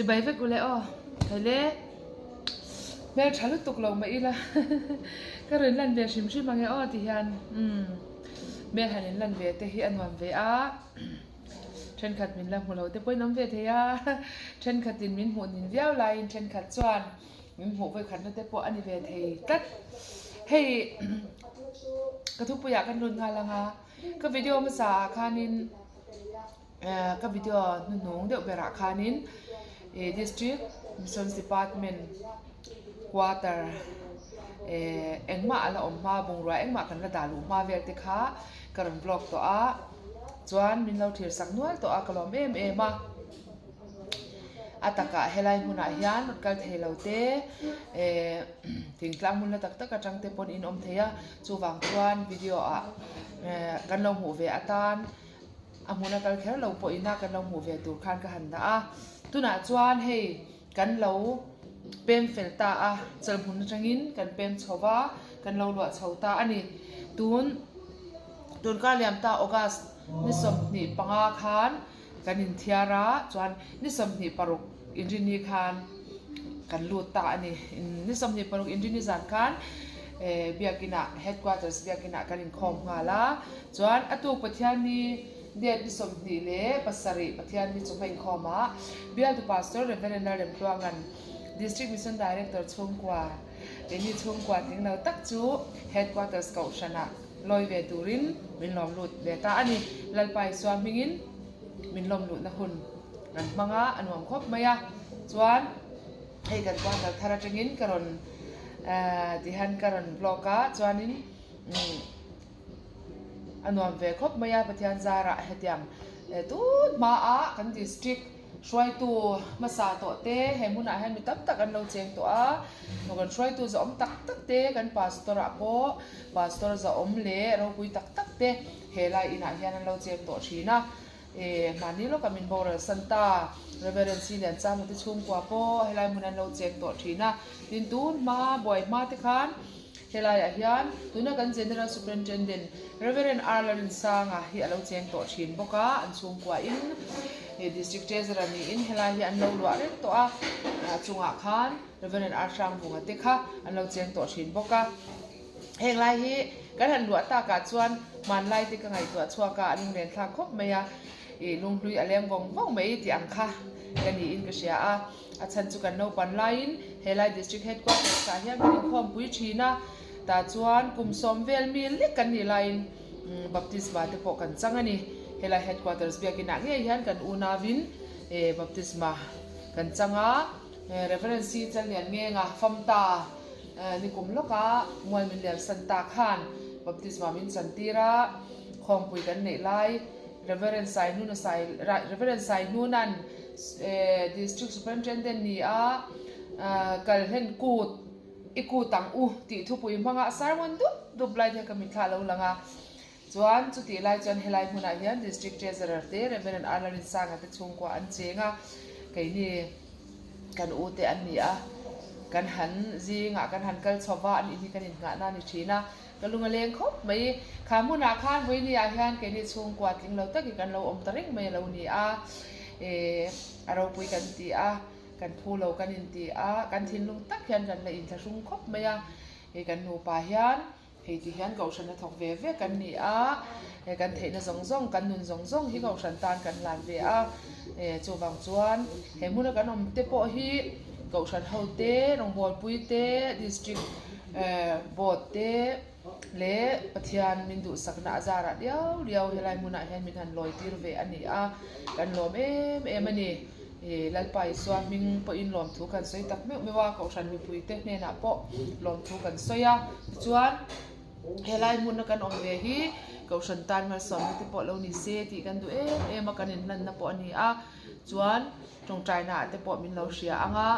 Chibai vek ule aw. Hele. Hmel tha lutuk lo mah ila ka rawn lan ve hrim hrim ang e aw ti hian umm hmel han in lan ve te hi a nuam ve a thenkhat min la hmu lo te pawhin awm ve thei a thenkhat in min hmuh nin viau laiin thenkhat chuan min hmuh vawikhatna te pawh a ni ve thei tlat hei ka thupuiah kan lut nghal ang a ka video hmasa ah khanin. Ka video hnuhnung deuh berah khanin ih district missions department quarter eh engmah a la awm hma bungrua engmah kan la dah luh hma vel te kha ka rawn vlog tawh a chuan min lo thlir sak nual tawh a ka lawm em em a a takah helai hmunah hian rawn kal thei lo te eh thingtlang hmun la tak tak atang te pawn in awm thei a chuvang chuan video ah eh kan lo hmuh ve atan. A hmun a kal kher lo pawh ina kan lo hmuh ve tur khan ka han dah a, tunah chuan hei kan lo pem fel ta a, chawlhmun atangin kan pem chho va, kan lo luah chho ta a ni. Tun tunkar liam ta August ni 25 khan kan inthiar a, chuan ni 26 inrini khan kan lut ta a ni. Ni 26 inrini zan khan Biakinah Headquarters Biakinah kan inkhawm nghal a. Chuan a tuk Pathianni date ni 27 Pathianni chu hma inkhawmah Bialtu Pastor Rev. Lalremtluanga'n District Mission Director chhungkua keini chhungkua tling lo tak chu Headquarters Kohhranah lawi ve turin min lawm lut ve ta a ni. Lalpa Isua hmingin min lawm luhna hun kan hmang a, a nuam khawp mai a. Chuan hei kan quarter thar atangin ka rawn tihian ka rawn vlog a, chuanin umm. A nuam ve khawp mai a, Pathian zarah hetiang tun hmaah kan district hruaitu hmasa tawh te he hmunah hian mi tam tak an lo cheng tawh a, kan hruaitu zahawm tak tak te kan pastor ah pawh pastor zahawm leh ropui tak tak te he lai inah hian an lo cheng tawh thin a, mahni lawka min boral san ta Reverend Si Lian Chama te chhungkua pawh helai hmun an lo cheng tawh thin a, tin tun hma buai hma te khan. Helaiah hian tuna kan General Superintendent Rev. R. Larinsanga hi a lo cheng tawh thin bawk a, an chhungkuain District Treasurer niin helai hi an lo luah reng tawh a, a chungah khan Rev. R. Hrangvunga te kha an lo cheng tawh thin bawk a. Heng lai hi kan han luah takah chuan hmanlai te ka ngaihtuah chhuak a, a lunglen thlak khawp mai a, ih lunghlui a leng vawng vawng mai tih ang kha ka niin ka hria a. A chhan chu kan naupan laiin helai District Headquarters ah hian kan inkhawmpui thin a, tah chuan kum sawm vel mi lek kan nih laiin baptisma te pawh kan chang a ni. Helai Headquarters biakinah ngei hian kan unauin baptisma kan chang a, Reverend C Challian Ngenga famta nikum lawka mual min lian san ta khan baptisma min chantir a, khawmpui kan neih lai Reverend Sainuna Sai Reverend Sainunan District Superintendent ni a kal hlen kut i kut ang u tih thupui hmanga sermon dup dup lai te ka mitthla a lo lang a. Chuan chutih lai chuan helai hmunah hian District Treasurer te Reverend R Lalrinsanga te chhungkua an cheng a, keini kan u te an ni a, kan han zingah kan han kal chho va anih hi kan innghahna a ni thin a. Ka lung a leng khawp mai. Kha hmunah khan vawiini ah hian keini chhungkua tling lo takin kan lo awm ta reng mai a lo ni a. Ehh a ropui kan ti a, kan phu lo kan inti a, kan thinlung tak hian kan la inthlahrung khawp mai a. Hei kan nupa hian hei ti hian kohhran a thawk ve ve kan ni a, hei kan theihna zawng zawng, kan nun zawng zawng hi kohhran tan kan hlan ve a. Ehh chuvang chuan he hmuna kan awm te pawh hi kohhran ho te, rawngbawlpui te, district Board te leh Pathian min duhsakna a zarah liau liau helai hmunah hian min han lawi tir ve a ni a, kan lawm em em a ni. Ih Lalpa Isua hming pawhin lawmthu kan sawi tak meuh meuh a, Kohhran mipuite hnenah pawh lawmthu kan sawi a. Tichuan helai hmuna kan awm ve hi Kohhran tan malsawmna te pawh lo ni se tih kan duh em em a, kan inhlanna pawh a ni a. Chuan tawngtaina ah te pawh min lo hria ang a.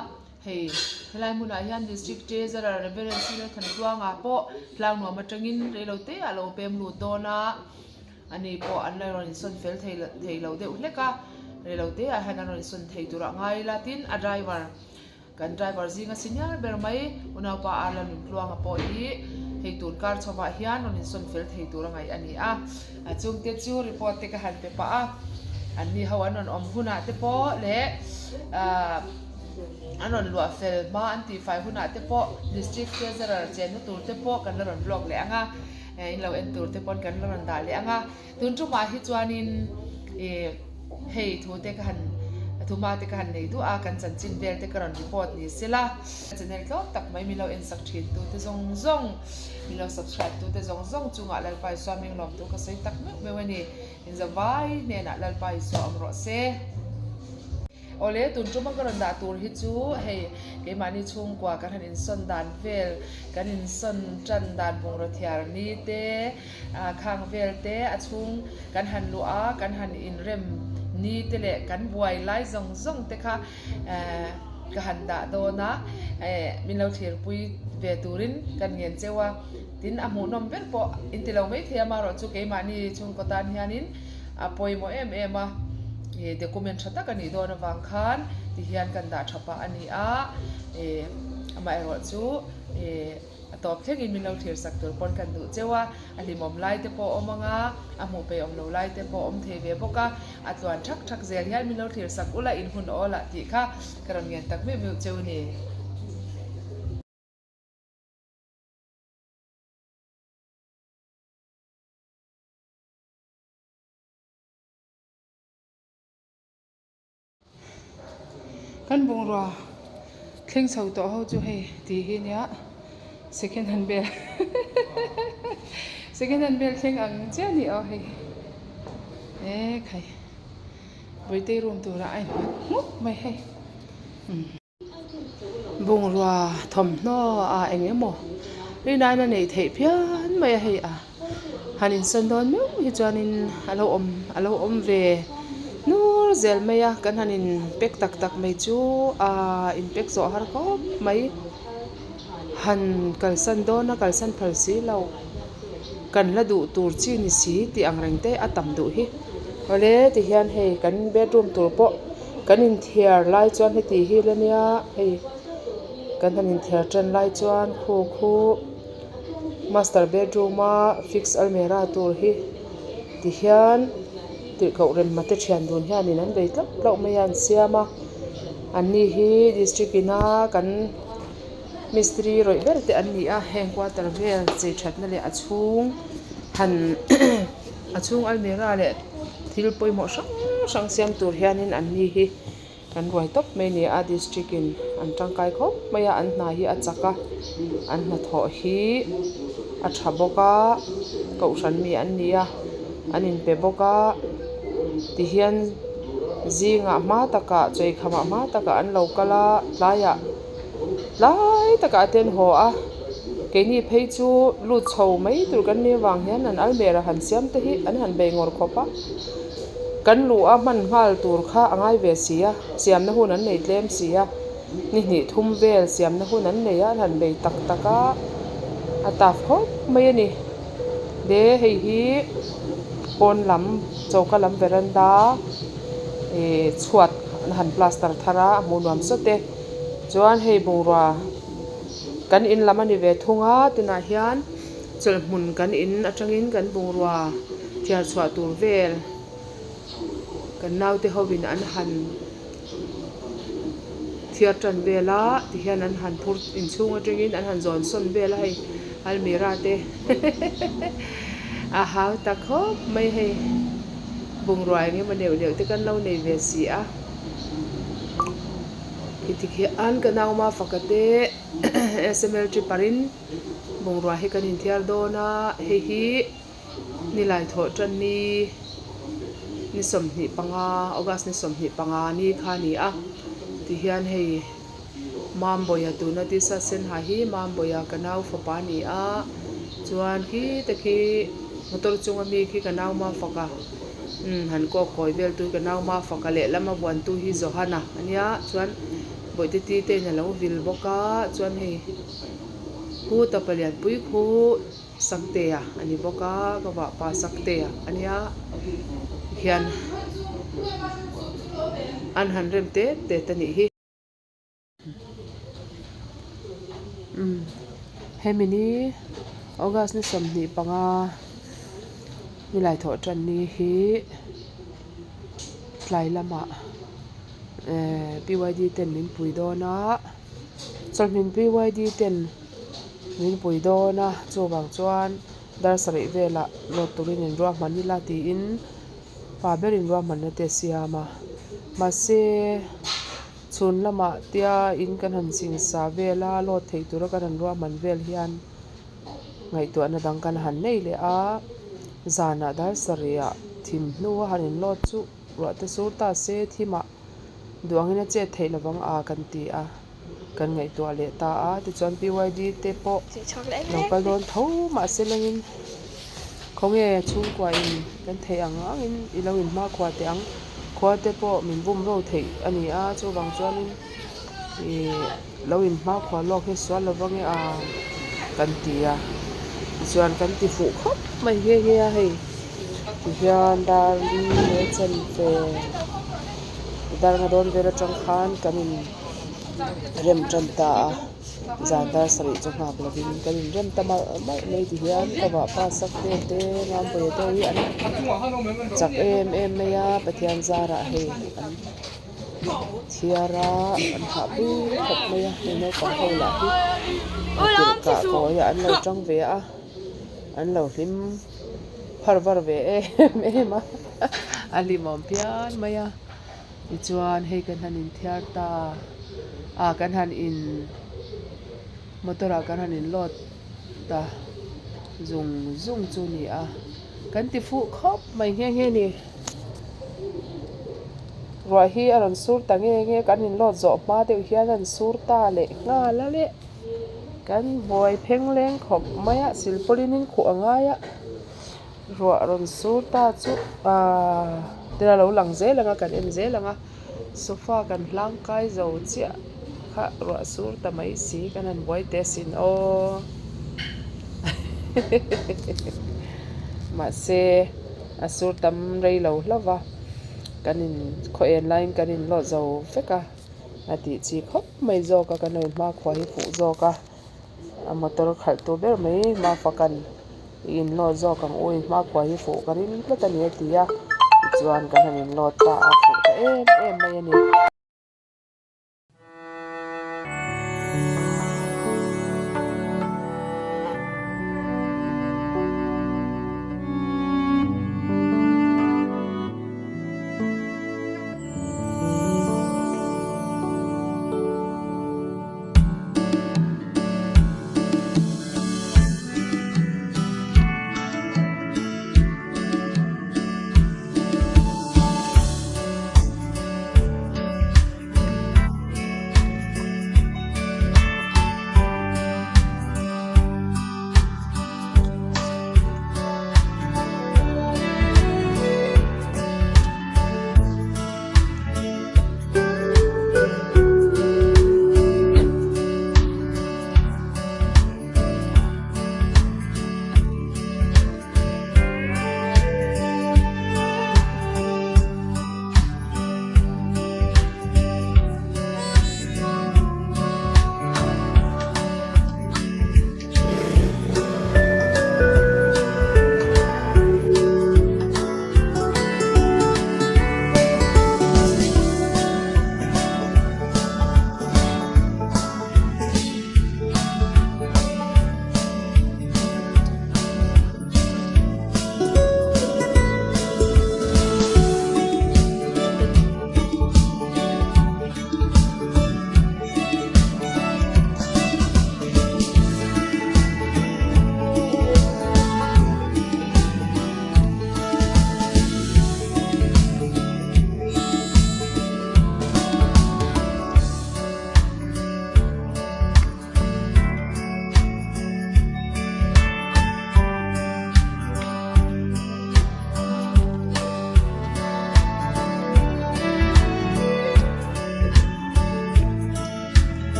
Hei, helai hmunah hian District Treasurer Rev. Senior Thantuanga pawh tlangnuam atangin reilote ah lo pem lut dawn a, ani pawh an la rawn insawn fel thei thei lo deuh hlek a, reilote ah hian an rawn insawn thei tur ah ngai ila tin a driver kan driver zinga senior ber mai unaupa R Lalnuntluanga pawh hi hei tun kar chhovah hian rawn insawn fel thei tur a ngaih a ni a, a chungte chu report te ka han pe pah a. Anni ho an rawn awm hunah te pawh leh ahh an rawn luah fel hma an tihfai hunah te pawh District Treasurer chenna tur te pawh kan la rawn vlog leh ang a, in lo en tur te pawn kan la rawn dah leh ang a. Tun tumah hi chuanin ih hei thu te ka han thuma te ka han nei duh a, kan chanchin vel te ka rawn report ni sela. Channel tlawm tak mai min lo en sak thin tu te zawng zawng, min lo subscribe tu te zawng zawng chungah Lalpa Isua hming lawm tu ka sawi tak meuh meuh a ni. Inzavai hnenah Lalpa Isua awm rawh se. Awle, tun tuma ka rawn dah tur hi chu hei keimahni chhungkua kan han insawn dan vel, kan insawn tan dan bungraw thiar ni te, khang vel te a chhung kan han luh a, kan han inrem ni te leh kan buai lai zawng zawng te kha ka han dah dawn a, min lo thlirpui ve turin kan ngen cheu a, tin a hmuhnawm ber pawh inti lo maithei a, amaherawhchu keimahni chhungkaw tan hianin. A pawimawh em em a, ih document tha tak a nih dawn avang khan ti hian kan dah tha pah a ni a, ih amaherawh chu ih a tawp thlengin min lo thlir sak tur pawn kan duh cheu a, a hlimawm lai te pawh a awm ang a, a hmuh peih awm lo lai te pawh a awm thei ve bawk a, a tluan thak thak zel hian min lo thlir sak ula in hun awl ah tih kha ka rawn ngen tak meuh meuh cheu a ni. Kan bungrua thleng chho tawh ho chu hei tih hi nia second hand bel second hand bel thleng ang chiah a ni aw hei e khai vawihtei room turah a innghat hmuk mai hei. Bungrua thawmhnaw ah eng emaw rinai a neih theih phian mai a hei a han insawn dawn meuh hi chuanin a lo awm a lo awm ve hnur zel mai a kan han in pack tak tak mai chu ahh in pack zawh har khawp mai han kalsan dawn a kalsan phal si lo kan la duh tur chi ni si tih ang reng te a tam duh hi awle tihian hei kan bedroom tur pawh. Kan inthiar lai chuan heti hi la nia hei kan han inthiar tan lai chuan khu khu master bedroom a fix almera tur hi ti hian tirhkoh remma te thian dun hianin an bei tlauh tlauh mai a an siam a anni hi district ina kan mistiri rawih ber te an ni a heng quarter vel chei thatna leh a chhung han A chhung almirah leh thil pawimawh hrang hrang siam tur hianin an ni hi kan ruai tawp mai a ni a district in an tangkai khawp mai a an hna hi a chak a an hnathawh hi a tha bawk a kohhran mi an ni a an inpe bawk a tihian zingah hma takah chawikhamah hma takah an lo kal a tlaiah. Tlai takah te an haw a, keini phei chu lut chho mai tur kan nih avang hian an almera han siam te hi an han bei ngawr khawp a, kan luh a hman nghal tur kha a ngai ve si a, siamna hun an nei tlem si a, ni hnih thum vel siamna hun an nei a, an han bei tak tak a, a taf khawp mai a ni. Le hei hi pawn lam choka lam veranda ih chhuat an han plaster thar a, a hmuh nuam sawt e. Chuan hei bungrua kan in lam a ni ve thung a tunah hian chawlhhmun kan in atangin kan bungrua thiar chhuah tur vel kan naute hovin an han thiar tan vel a tihian an han phur inchhung atangin an han zawn sawn vel a hei almirah te a hau ta khawp mai hei bungrua eng emaw neuh neuh te kan lo nei ve si a. Khiti khian ka nauma faka te sml tripper in bungrua hi kan inthiar dawn a hei hi nilai thawh tan ni ni 25 august ni 25 ni kha a ni a tihian hei Mambawiha tuna t-shirt sen ha hi Mambawiha ka nau fapa a ni a chuan khi te khi motor chunga mi khi ka nau Mafaka umm han kawk kawi vel tu hi ka nau Mafaka lehlam a vuan tu hi Johana a nia chuan bawihte ti te in a lo vil bawk a chuan hei khu tapa lianpui khu Saktea a ni bawk a ka vahpa Saktea a nia hian an han rem tet tet a nih hi. Umm hemi ni August ni 25 nilai thawh tan ni hi. Tlai lamah eh PYD ten min pui dawn a, chawlhmin PYD ten min pui dawn a, chuvang chuan dar sarih velah load turin in ruahman ila tiin pa berin ruahmanna te a siam a, mahse chhun lamah tia in kan han singsa vel a load theih tura kan han ruahman vel hian ngaihtuahna dang kan han nei leh a, zanah dar sarihah thim hnua han in load chu ruah te sur ta se thimah duh angin a chet theih lovang a kan ti a, kan ngaihtuah leh ta a tichuan PYD te pawh lo kal dawn tho mahse lengin khawnge chhungkua in kan theih ang angin i lo in hmakhua teh ang khua te pawh min bum ro theih a ni a chuvang chuanin ihh lo in hmakhua lawk hi sual lo vang e a kan ti a tichuan kan ti fuh khawp mai nghe nghe a hei tihian dar li leh chanve dar nga dawn vel atang khan kan in rem tan ta a zan dar sarih chu nghak lovin kan in rem ta malh malh mai tihian ka vahpa sak te te Mampuia te hi an chak em em mai a Pathian zarah hei an Thiar a an hah pui khawp mai a hei naupang ho lah hi a tirh kah kawi ah an lo tang ve a an lo hlim phar var ve em em a a hlimawm phian mai a tichuan hei kan han inthiar ta a kan han in motor ah kan han in load ta zung zung chu a ni a. Kan ti fuh khawp mai nghe nghe ni. Ruah hi a rawn sur ta nge nge kan inlawt zawh hma deuh hian a rawn sur ta leh nghal a le. Kan buai pheng leng khawp mai a silpawlin in khuh a ngai a. Ruah rawn sur ta chu aaa tin a lo lang zel ang a kan en zel ang a. Sofa kan hlang kai zo chiah kha ruah sur ta mai si kan han buai teh asin aw mahse a sur tam rei lo hlauh va kan in khaw en laiin kan in lawt zo vek a a tih chi khawp mai zawk a kan lo in hmakhua hi fuh zawk a. A motor khalh tur ber mai Mafakan i in load zawk ang u in hmakhua hi fuh ka ring tlat a ni a ti a tichuan kan han in load ta a fuh ta em em mai a ni.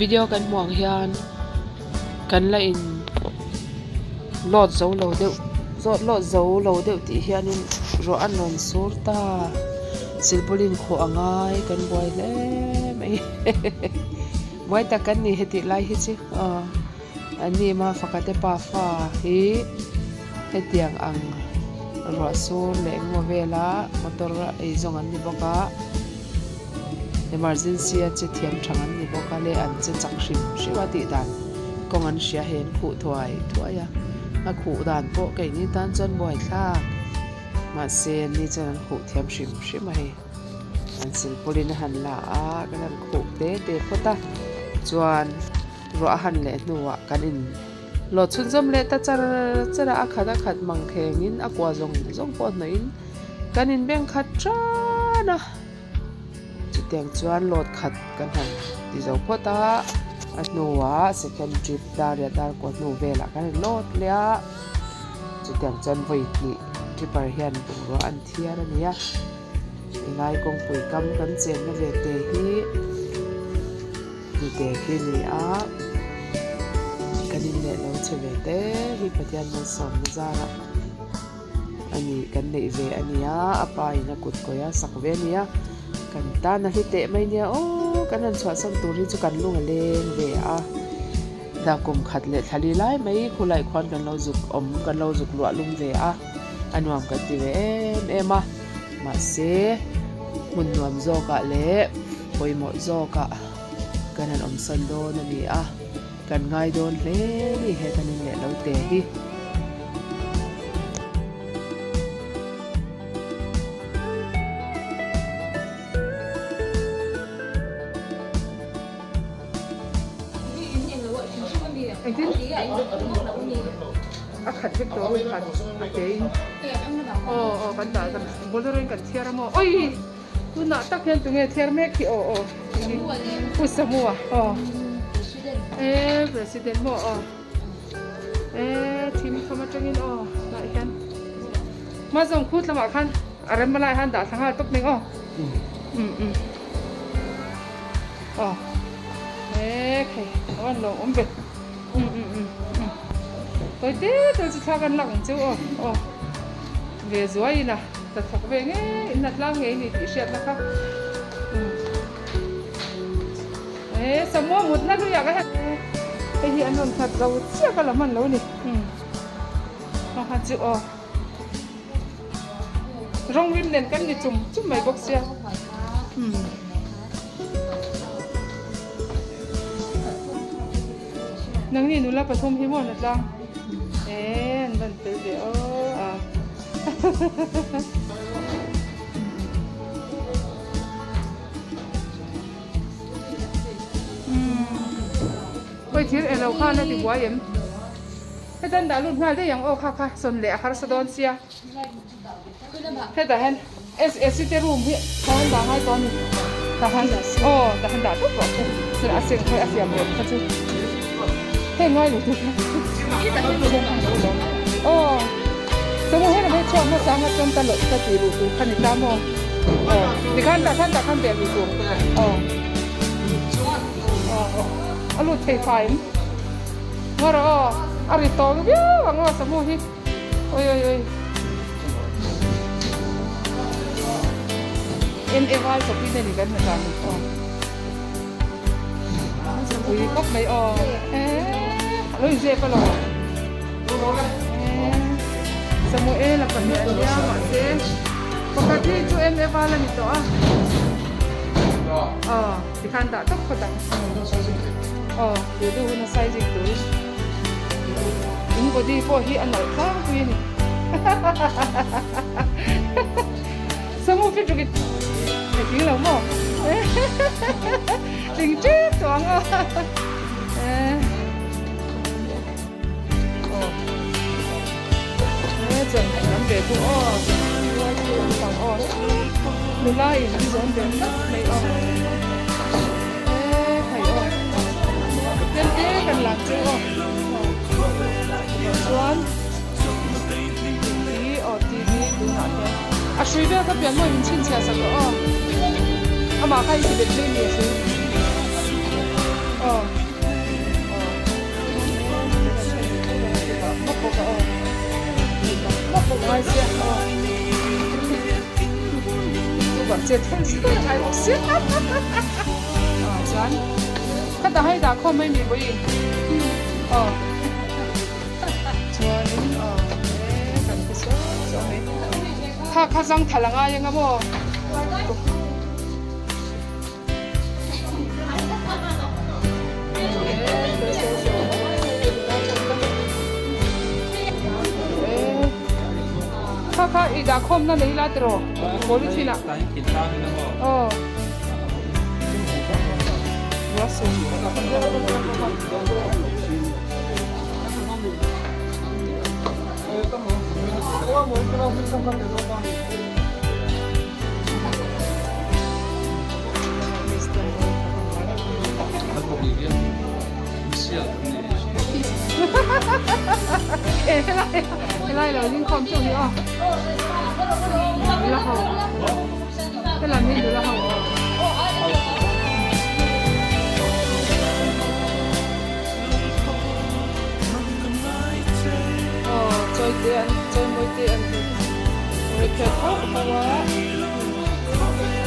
Video kan hmuh ang hian kan la in load zo lo deuh zawt load zo lo deuh tih hianin ruah a rawn sur ta silpaulin khuh a ngai kan buai hle mai buai tak kan ni hetih lai hi chu aw an ni mafaka te pafa hi hetiang ang ruah sur leh engemaw vela motor a eizawng an ni bawk a. Emergency a che thiam thang an ni bawk a leh an che chak hrim hrim a tih dan kawng an hria he an khuh thuai thuai a, a khuh dan pawh keini tan chuan buaithlak mahse an ni chuan an khuh thiam hrim hrim a hei an silpawlin a han la a kan han khuh te te phawt a chuan ruah a han leh hnuah kan in lawt chhunzawm leh ta char char a a khat a khat mangkhengin a kua zawng zawng pawh hnawhin kan inbeng khat tan a. Chutiang chuan load khat kan han ti zo phawt a, a hnuah second trip dar leh dar kaw hnu velah kan han load leh a, chutiang chuan vawi hnih tripper hian bungrua an thiar a ni a, helai kawngpui kam kan chenna ve te hi hnute khi a ni a, kan inleh lo che ve te hi Pathian malsawmna zarah. A ni kan neih ve a nia a pa in a kut kawih a sak ve a nia kan tan a hli teh mai nia aw kan han chhuahsan tur hi chu kan lung a leng ve a dah kum khat leh thla li lai mai khulai khuan kan lo zuk awm kan lo zuk luah lum ve a a nuam kan ti ve em em a mahse hmun nuam zawkah leh pawimawh zawkah kan han awmsan dawn a ni a. Kan ngai dawn hle ni he kan in leh lo te hi. A khat vek tawh a khat a te in aw aw kan dah kan bolero in kan chhiar a maw oi. Tunah tak hian tunge thiar mek hi aw aw Pu Samua aw e president maw aw e thim thawm atangin aw tunah hian hma zawng khut lamah khan a rem lai han dah thla nghal tawp mai aw um um aw e khai a van lawm awm ve um um um um tawi te te chu thla kan lak ang cheu aw aw ve zuai ina. Ka thawk ve ngei in a tlang ngei ni tih hriatna kha e Samua mutna luiah ka hei hi an rawn khat zo chiah ka la hman lo ni a kha chu aw rawng rim nen kan ni chum chum mai bawk sia nangni nula pathum hi maw na tlang e an van fel ve aw a. Hawi thir elo khan a ti buai em? Hetan dah lut nghal daih ang aw kha kha sawn leh a harsa dawn sia. Hetah hian SSC te room hi khan dah ngai tawh a ni. Tah khan aw tah khan dah tawp rawh se. Chuan a seng khawi a siam rem kha chu hei ngai lo tur aw chuan hei lam hi chhuak hmasa anga chuan ta loh ta tih luh tur kha ni ta maw aw tikhan tah khan tah khan beh luh tur aw aw a lut thei fai em ngaw rawh aw a ri tawng viau ang aw samu hi. Oi oi oi. En e vai chawp in ani kan hna ni aw. Pui khawp mai aw. Eh, alo in zep alo. Eh, Samuel a pahnih an nia mahse pakhat hi chu em e val ani tawh a. Aw, tikhan dah tawp phawt ang. Aw, duh duh hun a sizing turin. In body pawh hi a nalh tlangpui a ni. Samu fit ruk i tling lo maw? Tling tep tawh ang aw. Aw. E chuan an ve thung aw. Lampang aw. Nula in an zawn ve tlat mai aw. E khai aw. Tlem te kan lak chu aw. Chuan hi aw TV tunah hian a hrui vel kha pian mawi min chhinchhiah sak rawh aw. Amah kha i ti bet mai mi a hrui. Aw. Aw. Bawk a aw. Bawk ngai sia aw. Tu bak che thel zel ngai bawk sia. Aw chuan khata hei dah khawm mai mi pawh i. Aw. Chuanin aw e kan ti saw saw mai. Kha kha zang thal a ngai anga maw. Kha kha i dah khawm na nei la tiraw polythene ah aw Helai lo ding khawm chu hi aw nula ho helam hi nula ho aw. Aw chawi te an chawi mawi te an ti repair tho tho a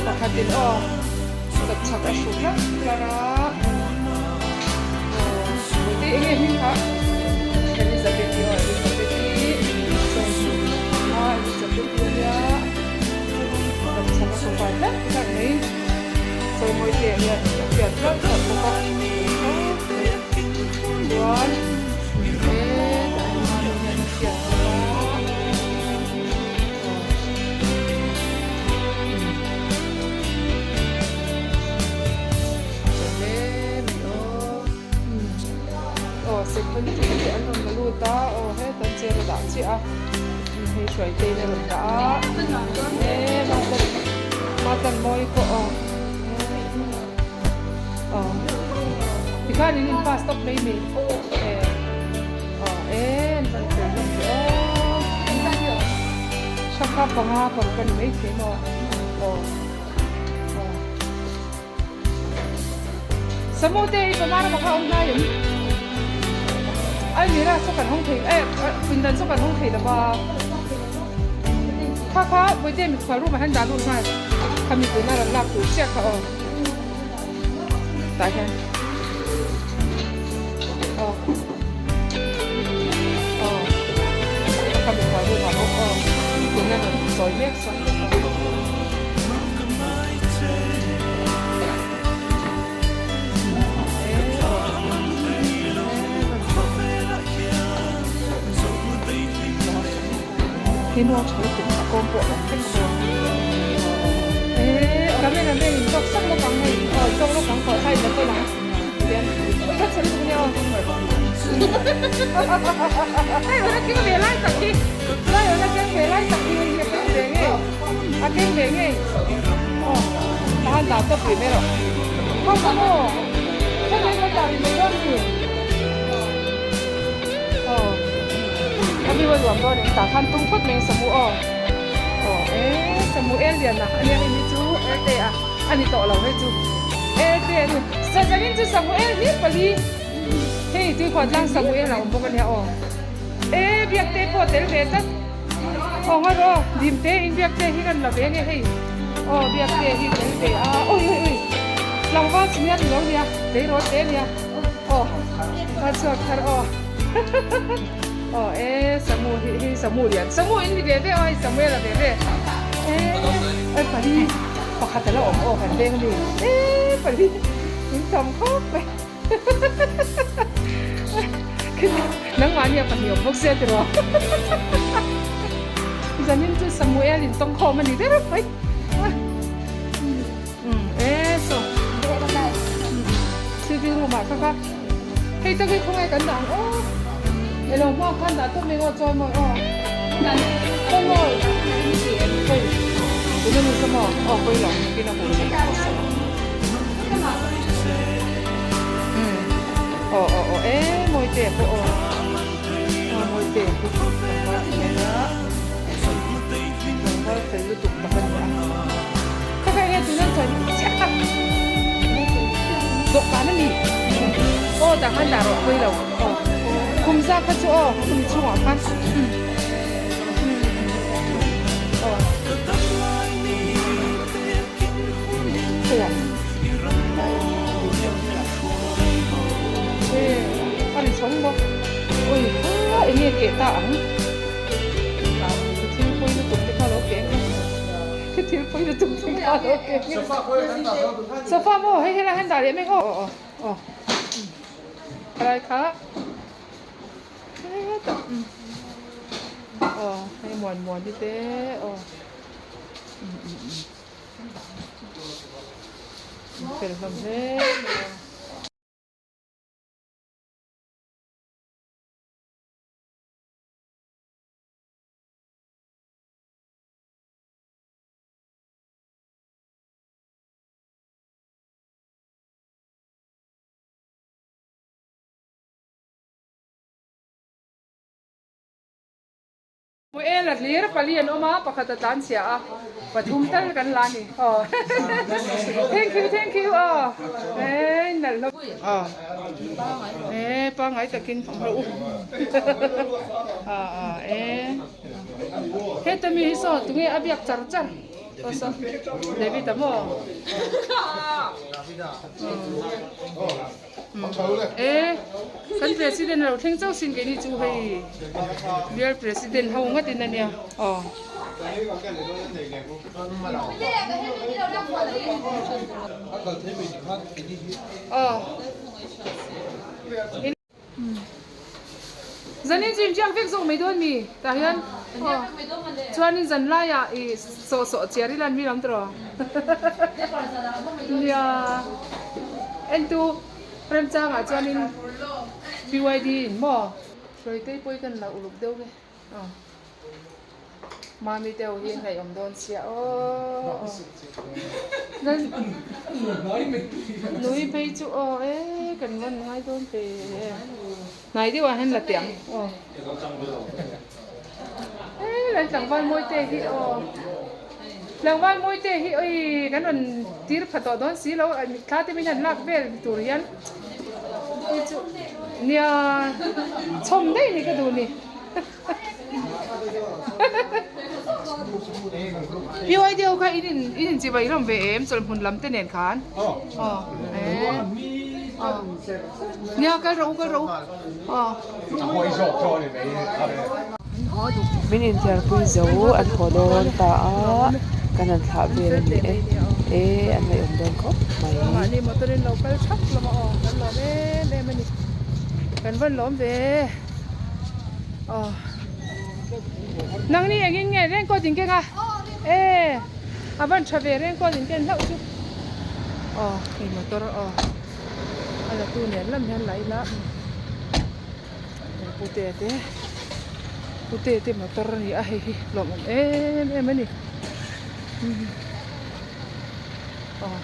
pakhatin aw tapchhak a hru hlar hlar a aw mawi te eng nge hming kha Elizabeth-i aw Elizabeth-i a Elizabeth-i ania tapchhak a hru fai hlar hlar mai chawi mawi te hian a hriat hlar hlar bawk a. Chuan hetah hian mami hian a hriat bawk a aw hle mai aw aw security te an rawn la lut a aw heta chair a dah chiah a hei hruai te in a rawn dah a he matan matan mawi pawh aw. Aw tikhan in in pass tawp mai mai e aw e an rawn fel hlawm ve aw shakha panga paruk a ni mai thei maw aw aw samu te i pamar a kha awm hnai em almirah saw kan hawng thei eh pindan saw kan hawng thei lova kha kha bawihte mikhual room ah hian dah lut nghal kha mipui na rawn lak tur chiah kha aw. Tah hian aw aw ka mikhual room ah bawk aw tuna rawn sawi mek sawn bawk aw. Henu a tha lutuk a kawm pawh a awm vek bawk eh camera man in tawk sak lawk ang hei aw tawk lawk ang tawh thai la tawn ang tian ui kha chhe lutuk nia aw hei awna keng ve lai tak hi lai awna keng ve lai tak hi hei hi a keng ve ngei a keng ve ngei aw tahan dah tawp rih mai rawh khaw khaw maw khaw mai kan dah rih mai dawn ni. Aw a mi a luam dawn em tah khan tum phawt mai Samu aw aw e Samu el lian a ania hei hi chu erte a ani tawh lo hei chu erte a ni Sazanin chu Samu el hi pali hei tuikhuah tlang Samu el a awm bawk ania aw e biak te pawh tel ve tlat aw nga rawh dim te in biak te hi kan la ve nge hei aw biak te hi tel ve a ui ui ui tlangval chi hian ni lo nia tleirawl te ania. Aw a chhuak thar aw aw e samu hi hi samu lian samu in ni ve ve aw hei samuel a ve ve e e pali pakhat a la awm aw kan veng ami e pali in tam khawp mai nangmahni a pahnih awm bawk sia tiraw zanin chu samuel in tawngkhawm a ni ber mai. E saw sitting room ah kha kha hei tak hi khawnge kan dah ang aw elo hma khan dah tawp mai aw chawi mawi aw chawi mawi pawi tuna ni saw maw aw pawi lo nakin a hmu leh ang aw saw aw aw aw e mawi te pawh aw aw mawi te hi tlangval ti mai a tlangval fel lutuk tak a ni a. Ka kha enge tuna chuan chiah kha dawhkan a ni. Aw tah khan dah rawh pawi lo aw khum zak kha chu aw khum chhungah khan umm aw khawiah e a ri chhawng bawk ui kha eng nge keh ta ang ka thil pawi lutuk te kha lo keh ang ka thil pawi lutuk te kha lo keh ang sofa maw hei helai hian dah leh mek aw aw aw helai kha hetah aw hei muan muan hi te aw fel hlawm hle mai a. Muel a hlir pali an awm a, pakhat a tlan chhia a, pathum tal kan la a ni. Aw Thank you thank you aw eh nalh hlawm aw eh pangngai takin awm rawh u ah ah eh heta mi hi saw tunge a biak char char aw saw David a maw E kan president lo thleng chauh sin keini chu hei bial president ho ngat in ania aw. Aw. Zanin chu inriak vek zawk mai dawn mi tah hian aw chuanin zan laiah ih sawh sawh chiar ila an mi lam tawh nia entu remchangah chuanin BYD in maw hruaitei pawh hi kan la uluk deuh nge aw. Mami te ho hi a ngaihawm dawn sia aw. Nui phei chu aw e kan rawn ngai dawn ve e. Hnai deuh ah hian la teh ang aw. E lan tlangval mawi te hi aw. Tlangval mawi te hi oi kan rawn tir pha tawh dawn si lo thla te min han lak vel tur hian chu nia chhawm daih ni ka duh ni. BYD ho kha in in in inchibai hlawm ve em chawlhmun lam te nen khan aw e aw nia kal rawh u kal rawh u aw Min inthiarpui zo an haw dawn ta a kan han thlah vel a ni e e an ngaihawm dawn khawp mai. Mahni motor in lo kal thap hlawm a aw kan lawm em em a ni kan vawn lawm ve. Aw nangni engin nge raincoat in keng a e a van tha ve raincoat in ken hlauh chu aw hei motor aw a la tu nen lam hian la ila pute te pute te motor a ni a hei hi lawmawm em em a ni aw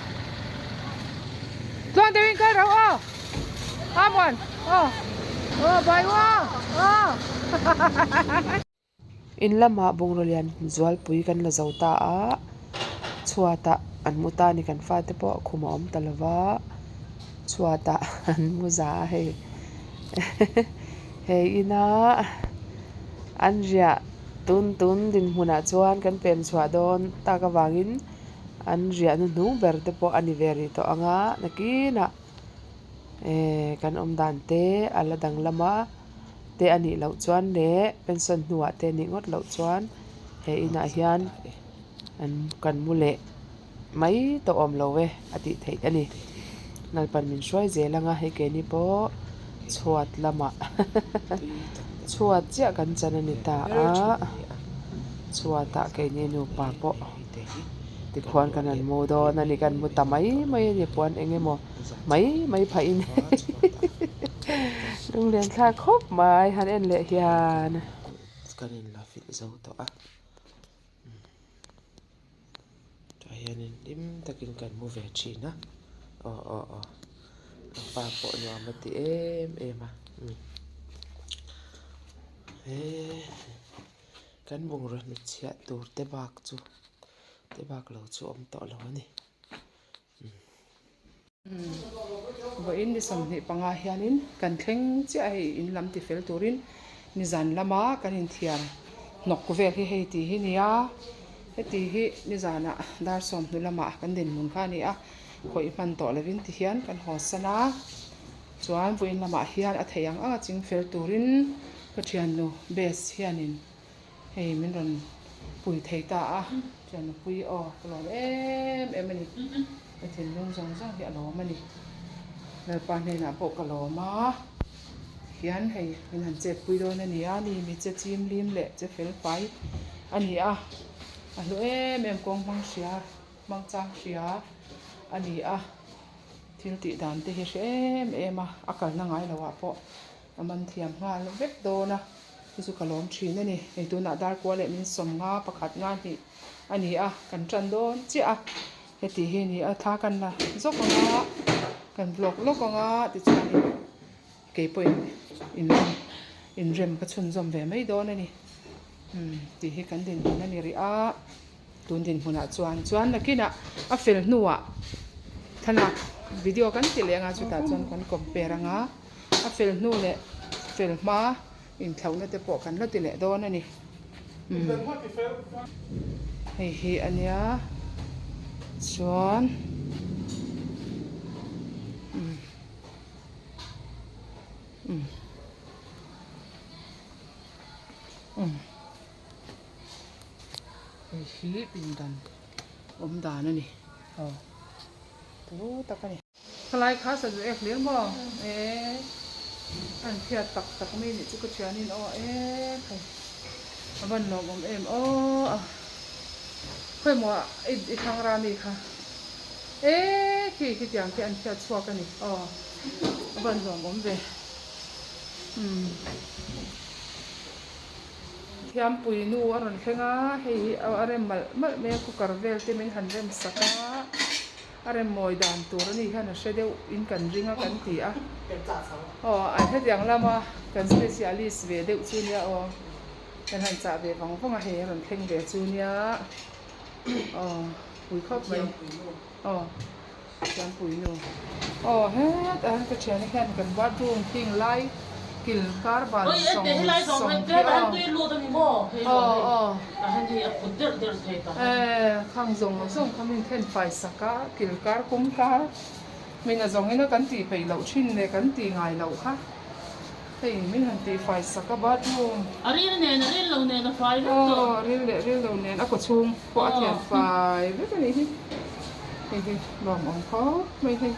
tluang deuhin kal ro aw. Amuan aw aw bai u aw aw. In lamah bungraw lian zualpui kan la zo ta a, chhuatah an mu ta a ni kan fate pawh khum a awm ta lo va, chhuatah an mu za a hei hei ina an riah tun tun dinhmunah chuan kan pem chhuah dawn tak avangin an riahna hnung ber te pawh a ni ve rih tawh ang a nakinah. Ehh kan awm dan te a la danglam a te a nih loh chuan leh pension hnuah te a nih ngawt loh chuan he inah hian an kan mu leh mai tawh awm lo e a tih theih a ni Lalpan min hruai zel ang a hei keini pawh chhuat lamah chhuat chiah kan chan a ni ta a chhuatah keini nupa pawh. Tikhuan kan han mu dawn a ni kan mu ta mai mai a ni puan eng emaw mai mai phah in lunglen thlak khawp mai han en leh hian. Kan in la filh zo tawh a tah hianin hlim takin kan mu ve thin a aw aw aw ka pa pawh nuam a ti em em a he. Kan bungraw hnutchhiah tur te bak chu te bak lo chu awm tawh lo a ni. Vawiin ni 25 hianin kan thleng chiah a hei in lam ti fel turin nizan lama kan inthiar hnawk vel hi hei tih hi nia heti hi nizanah dar sawm hnu lamah kan dinhmun kha a ni a khawih hman tawh lovin ti hian kan haw san a chuan vawiin lamah hian a theih ang ang a ching fel turin ka thiannu base hianin. Hei min rawn pui thei ta a, thian nupui aw ka lawm em em a ni, ka thinlung zawng zawng hi a lawm a ni, Lalpa hnenah pawh ka lawm a, hian hei min han chet pui dawn a ni a, ni mi che chim lim leh che fel fai a ni a, a hlu em em kawng hmang hria hmang chang hria a ni a, thil tih dan te hi hre em em a, a kalna ngai loh ah pawh a man thiam nghal vek dawn a. Chu chu ka lawm thin a ni. Hei tunah dar kua leh min 50 pakhat nga hnih a ni a, kan tan dawn chiah a. Heti hi a ni a, thla kan la zawk ang a, kan vlog lawk ang a tichuanin kei pawhin inrem inrem ka chhunzawm ve mai dawn a ni. Umm tih hi kan dinhmun a ni rih a, tun dinhmunah chuan chuan nakinah a fel hnuah thlalak video kan ti leh ang a chutah chuan kan compare ang a. A fel hnu leh fel hma inthlauhna te pawh kan la ti leh dawn a ni. Umm hei hi a nia chuan umm umm umm hei hi pindan awm dan a ni aw turu tak a ni. Khalai kha sazu ek hlir maw? Eee an phiat tak tak mai nih chu ka thianin aw ee khai a van lawmawm em aw a khawimaw i i thlang rami kha ee khi khitiang khi an phiat chhuak a ni aw a van lawmawm ve umm Thiampui nu a rawn thleng a hei hi a rem malh malh mai a cooker vel te min han rem sak a. A rem mawi dan tur a nih hian a hre deuh in kan ring a kan ti a. Aw an hetiang lama kan specialist ve deuh chu nia aw. Kan han chah ve vang vang a hei a rawn thleng ve chu nia. Aw pui khawp mai. Aw Thiampui nu. Aw hetah hian ka thiana hian kan bathroom khing lai kil kar bal sawng sawng khi aw. Aw aw. Khang zawng zawng kha min then fai sak a, kil kar kum kar min a zawng ina kan tih peih loh thin leh kan tih ngai loh kha hei min han tih fai sak a bathroom. A ril nen a ril lo nen a fai vek tawh. Aw a ril leh ril lo nen a kaw chhung pawh a thian fai vek a nih hi. Hei hi lawmawm khawp mai hei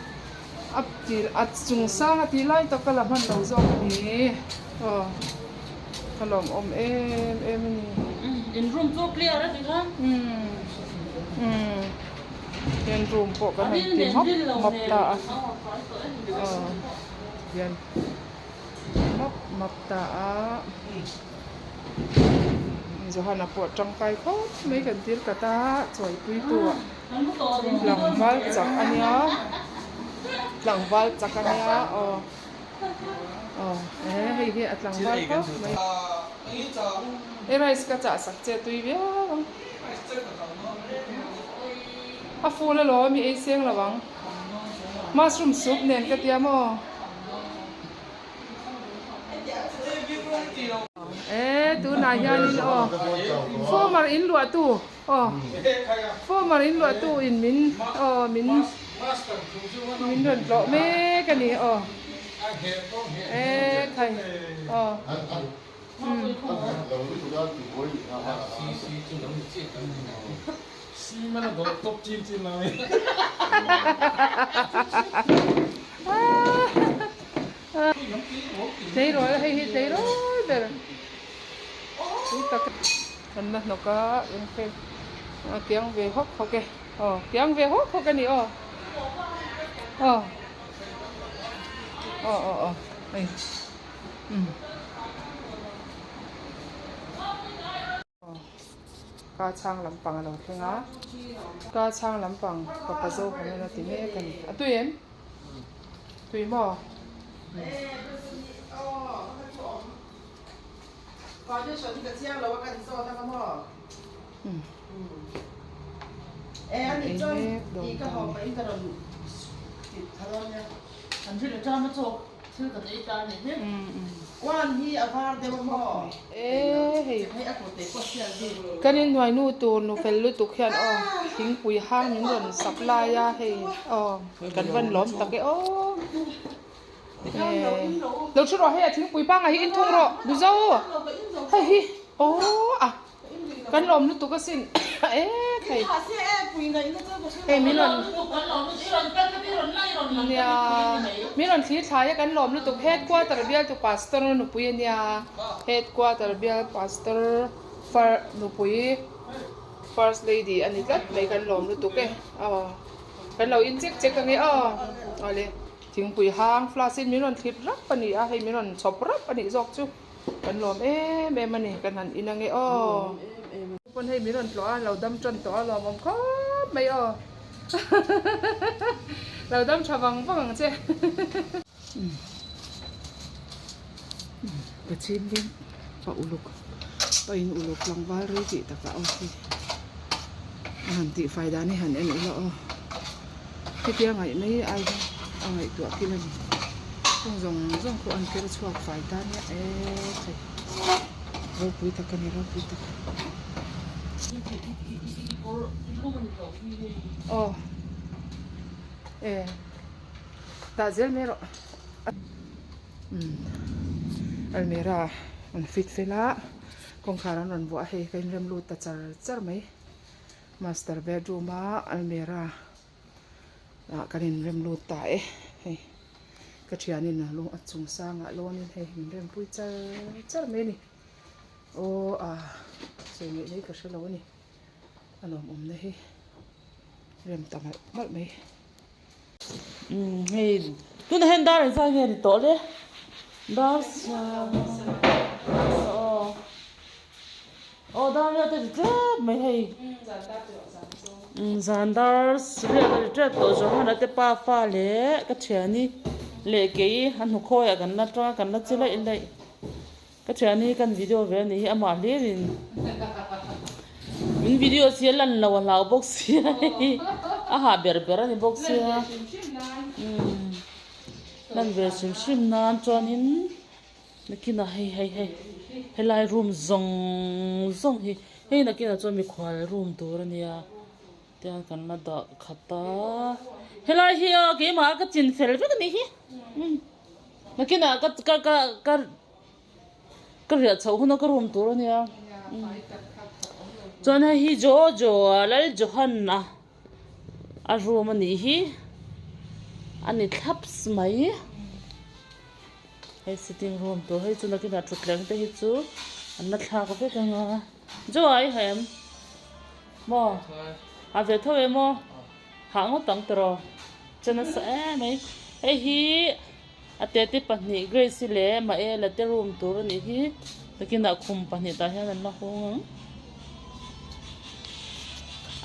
a ti a chung sang a tih lai tak ka la hman lo zawk a ni aw. Ka lawmawm em em a ni. In room chu clear a ti khan. Umm in room pawh kan han ti map map ta a. Aw hian map map ta a. Johana pawh tangkai khawp mai kan tir kat a chawipui tu ah tlangval chak a nia tlangval chak a nia aw. Aw e hei hi a tlangval khawp mai. E rice ka chah sak che tui viau ang. A full alawm i ei seng lo ang. Mushroom soup nen ka tia maw. E tunah hianin aw former in luah tu aw former in luah tu in min aw min min rawn tlawh mek a ni aw e khai aw Tleirawl hei hi tleirawl ber tui tak kan la hnawk a engfel a kiang ve hawk hawk e aw kiang ve hawk hawk a ni aw aw aw aw aw hei umm. Ka chhang lampang a lo thleng a, ka chhang lampang papa zo hawn a ti mek a ni. A tui em? Tui maw? Ei mek dawn ta a ni. An ri leh ṭam a chawk thil kan ei ta a nih hi. Uan hi a var deuh a maw? E hei kan inhnuai nu tur nu fel lutuk hian aw thingpui hang min rawn supply a hei aw kan van lawm tak e aw lo thu rawh hei a thingpui pangngai hi in thung rawh buzo hei hi aw a. Kan lawm lutuk asin e thei hei min rawn nia min rawn thlir thlai a kan lawm lutuk headquarter bialtu pastor nupui ania headquarter bial pastor far nupui first lady ani tlat mai kan lawm lutuk e aw kan lo in chek chek ange aw awle thingpui hang flask in min rawn thlip rap ani a hei min rawn chhawp rap anih zawk chu. Kan lawm em em a ni, kan han in ange aw. Pawn hei min rawn tlawh a, lo dam tan tawh a lawmawm khawp mai aw. Lo dam tha vang vang ang che. Ka chhin ding pa uluk pa in uluk tlangval rei tih takah aw hi a han tih fai dan hi han en ula aw. Hetia ngaih mai ai hian a ngaihtuah kil a ni. Kawng zawng zawng pawh an ker chhuak fai ta nia e thei. Ropui tak a ni ropui tak. Aw e tah zel mai rawh. Umm almera an fit fel a kawngkhar an rawn vuah a hei ka inrem lut ta char char mai. Master bedroom a almera ah kan in rem lut ta e hei ka thianin a lung a chung sangah lawnin hei min rem pui char char mai a ni aw a sawi ngaih mai ka hrelo a ni a lawmawmna hi rem ta malh malh mai. Umm hei tunah hian dar engzah nge ni tawh le dar aw aw dar riat a ri tep mai hei umm zan dar riat a ri tep tawh Johana te pa fa leh ka thiani leh kei a hnukhawi ah kan la tang a kan la che laih laih. Ka thian hi kan video ve anih hi amah hlir in min video si a lan lo a hlau bawk sia hei a hah ber ber ani bawk sia umm lan ve hrim hrim nan chuanin nakinah hei hei hei helai room zawng zawng hi hei nakinah chuan mikhual room tur ania tian kan la dah khat a helai hi aw keimah a ka chin fel vek anih hi umm. Nakinah ka ka ka ka ka riah chhoh huna ka room tur ania chuan hei hi Jojo a Lal Johan a a room anih hi a ni thlaps mai hei sitting room tur hei chu nakinah thutthleng te hi chu an la thlak vek anga Joa i ha em maw ha ve tho em aw. Hah ngawt ang tawh che nasa em mai. Hei hi a tete pahnih Grace-i leh Maela te room tur a nih hi. Takinah khum pahnih tah hian an la hawng ang.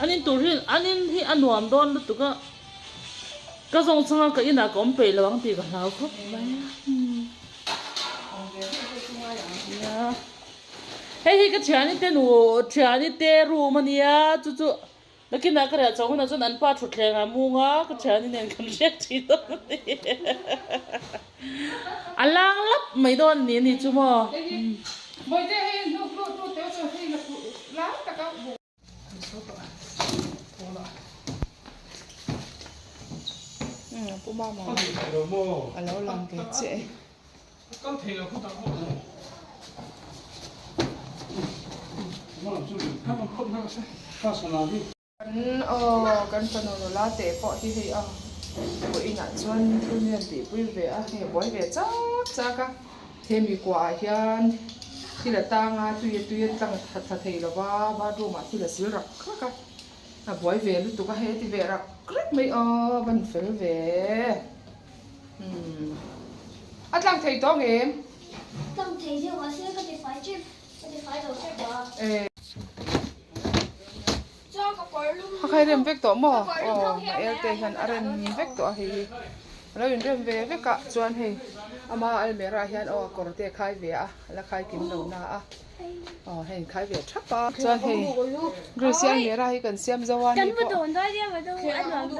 An in tur hi an in hi a nuam dawn lutuk a. Ka zawng changa ka inah ka awm peih lo ang tih ka hlau khawp mai a. Hei hi ka thiani te nu thiani te room a nia chu chu. Nakinah ka riah chho hunah chuan an pa thutthleng ah mung a, ka thiani nen kan hriat thin dawn a ni. A lang lap mai dawn a ni a ni chu maw. Kan aw kan fanu nula teh pawh hi hei a vawiinah chuan thil mi an tihpui ve a hei a buai ve chak chak a hemi kuahah hian thil a tang a tui a tui a tlang tha tha thei lo va bathroom ah thil a sil rak rak a a buai ve lutuk a hei a ti ve rak rak mai aw a ban fel ve. Umm a tlang thei tawh nge em? Tlang thei deuh mahse ka ti fai tep ka ti fai lo tep a. Eh. Chuan ka kawr lum A khai rem vek tawh maw? Aw ma el te hian a rem vek tawh a hei hi. A lo inrem ve vek a chuan hei ama almirah hian aw a kawr te a khai ve a a la khai kim lo na a aw hei in khai ve thap a chuan hei Grace i almirah hi kan siam zo a ani pawh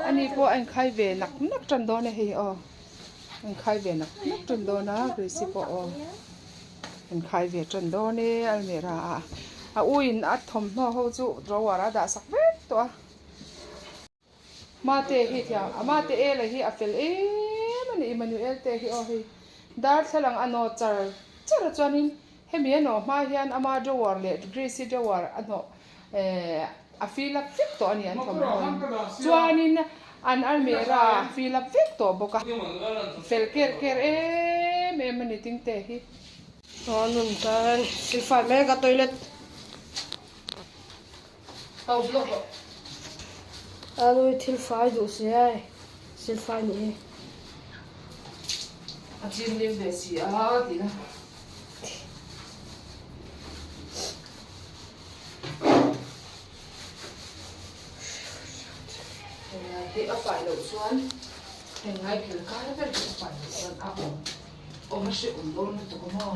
ani pawh a inkhai ve nak nak tan dawn a hei aw a inkhai ve nak nak tan dawn a Grace i pawh aw inkhai ve tan dawn e almirah ah a u in a thawmhnaw ho chu drawer ah a dah sak vek tawh a. Mate hi thiam a mate ela hi a fel em a ni Emmanuel te hi aw hei darthlalang a nawh char char a chuanin hemi a nawh hma hian ama drawer leh Grace-i drawer a hnawh eh a fill up vek tawh a ni an thawmhnaw in chuanin an almirah a fill up vek tawh bawk a fel ker ker em em a ni Tingte hi. Aw nun tan silfai mek a toilet. A nu hi thil fai duh si e, thil fai nih hi. A chin lim ve si a tih na. Heng hi a fai loh chuan heng ngai phel kai ber hi a fai loh chuan a awm awm a hrehawm dawn lutuk a maw.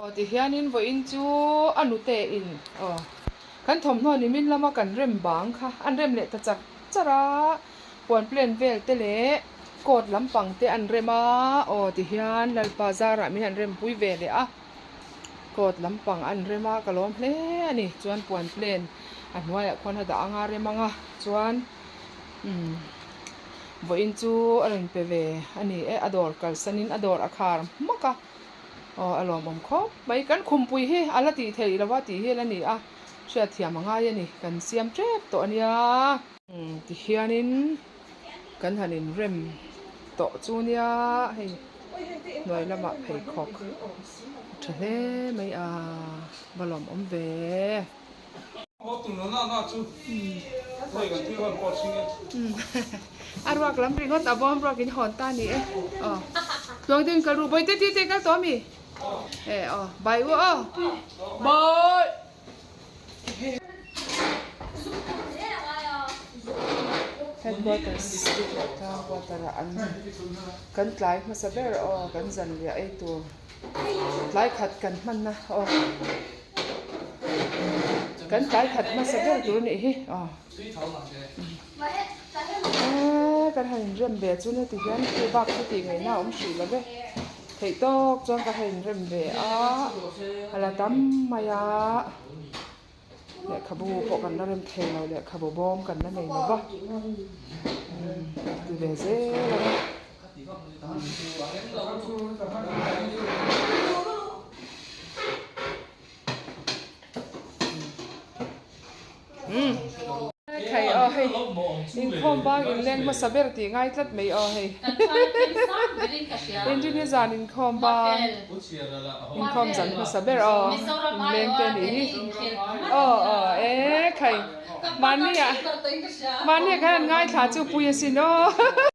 Aw tihianin vawiin chu a nute in aw kan thawmhnaw nimin lama kan rem bang kha an rem leh ta char char a puan plan vel te leh coat lampang te an rem a aw tihian Lalpa zarah min han rem pui ve leh a. Coat lampang an rem a ka lawm hle a ni chuan puan plane a hnuaiah khuan a dah anga rem anga chuan umm vawiin chu a rawn pe ve a ni e a dawr kalsanin a dawr a khar hmak a aw a lawmawm khawp mai kan khumpui hi a la tih theih loh a tih hi a la ni a hriatthiam a ngai a ni kan siam tep tawh a nia umm tihianin. Kan han inrem tawh chu nia hei hnuai lamah pheikhawk a tha hle mai a va lawmawm ve. A ruak lam ringawt a bawm ruak in hawn ta ni e aw tluang deuhin kal ru bawihte tih te kal tawh ami e aw bai u aw bawih. Headquarters tlang quarter ah an kan tlai hmasa ber aw kan zanriah ei tur tlai khat kan hmanna aw kan tlai khat hmasa ber tur anih hi aw eee kan han inrem ve chu heti hian hei bak chu tih ngaihna a awm hrih lo ve. Theih tawk chuan ka ha inrem ve a, a la tam mai a, lehkhabu pawh kan la rem thei lo, lehkhabu bawm kan la nei lo va, ti ve zel ang a. Thei aw hei inkhawm bang inleng hmasa ber tih ngai tlat mai aw hei Inrini zan inkhawm bang inkhawm zan hmasa ber aw inleng te anih hi aw aw e khai mahni ah mahni ah khan an ngaithla chu pui asin aw.